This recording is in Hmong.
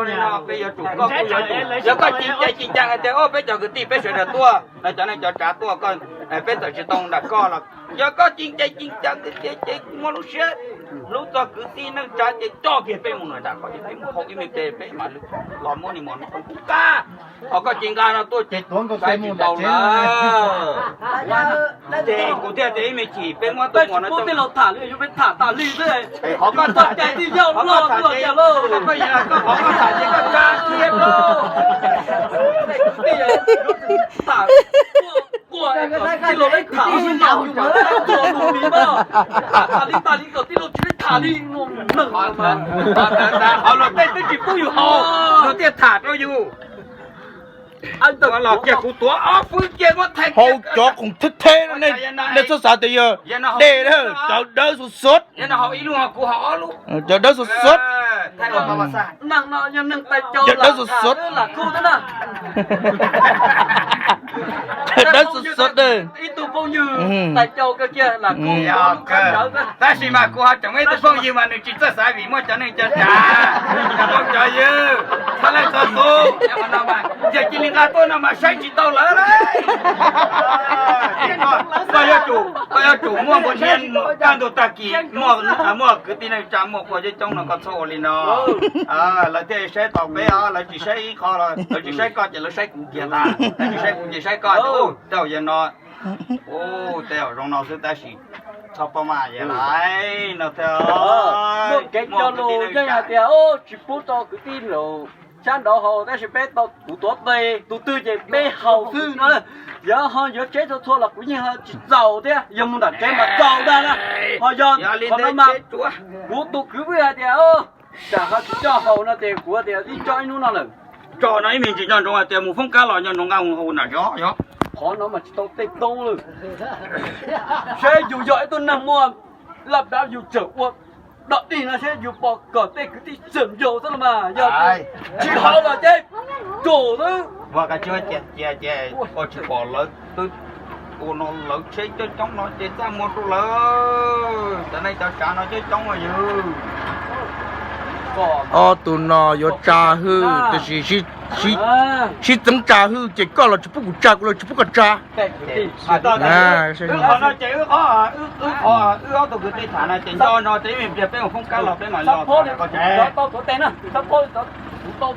Peb yuav tsum koj, yog koj cim ces cim ntxaws hais tias o peb cov kwv tij peb sawv daws tuaj, cov neej cov tsav tuaj, peb txawm tsis tau nram koj los yog koj cim ces cim ntxaws ces muaj lub siab hlub txog kwv tij neej tsa ces coj kiag peb mus nram koj, peb mus haus ib me tes peb mam los muab ni mov no kuv nqa. Ho koj tsis nqa no tuaj ces tsis tau na. Ces kuv thiaj tias ib me chim peb muab tus muam no tej los tham li yuav peb tham tas li xwb. Qhov koj tham ces, qhov koj tham ces, qhov koj tham ces koj tsa kiag lauj. Tham, tham, tham li tham li kom tij laug tsis tham li. Qhov luag tej twb tsis pub yus haus, luag thiaj tham rau yus. Los kiag kuv tuav ob fwb kiag muab thaiv. Haus cov khoom theb theb, nej txhob xav tias yog dej, cov dawb xov xov. Cov dawb xov xov. Cov dawb xov xov. Cov dawb xov xov. Tab sis mas kuv ho tseem muaj ib tug phooj ywg mas nws tsis txawj xav vim muaj cov neej cov tsav, cov phooj cov ywg, txhua leej txhua tus, yog cia li nqa tuaj no mas saib tsis tau lawv lawm. Koj yuav tsum, koj yuav tsum muaj npua nia, kaj ntug tag kis muaj kwv tij neej tsa muaj pog coob coob no koj txhob ua li no. Lawv thiaj saib tau peb os, lawv tsis saib ib qho, lawv tsis saib koj ces lawv saib kuv kiag ntag, lawv tsis saib kuv ces saib koj. Tej zaum yog no, tej zaum zoo no xwb tab sis txhob pab maj yog lawm no thiab. Muaj kev cog lus yeej hais tias tsis pub tau kwv tij laus sab nraud haus tab sis peb tau kuv tuav tes tus twg ces peb haus xwb no. Yog ho yuav tsheb txhua txhua los kuv yeej ho tsis txaus thiab, yog mus nram tsev mas txaus ntag na. Ho yog qhov no mas kuv tus kwv Vwj hais tias tsam ho tsis coj haus no ces kuv tias ib tso ib hnub no lawm. Tso no ib me ntsis nco ntsoov hais tias mus foob kab los nco ntsoov nqa mus haus nram zos yog. Qhov no mas tsis tau tej toob lawm. Seb yus yog ib tug neeg muaj laj dab yus tseem ua dog dig no seb yus pom kom tej kwv tij tseem yau xwb los mas yog tsis haus los ces tsuas xwb. Ua tsis pom lawv twb ua no lawv tsheb coob coob no ces txaj muag rau lawv cov neej cov tsav no coob coob yog. Ob tug no yuav tsa hwj tiam sis sib txeeb tsa hwj ces koj los tsis pub kuv tsa, kuv los tsis pub koj tsa. Wb qhov no ces wb qhov, wb ob tug kwv tij tham no ces nco no ces ib me pliag peb mus foob kab los peb mam los.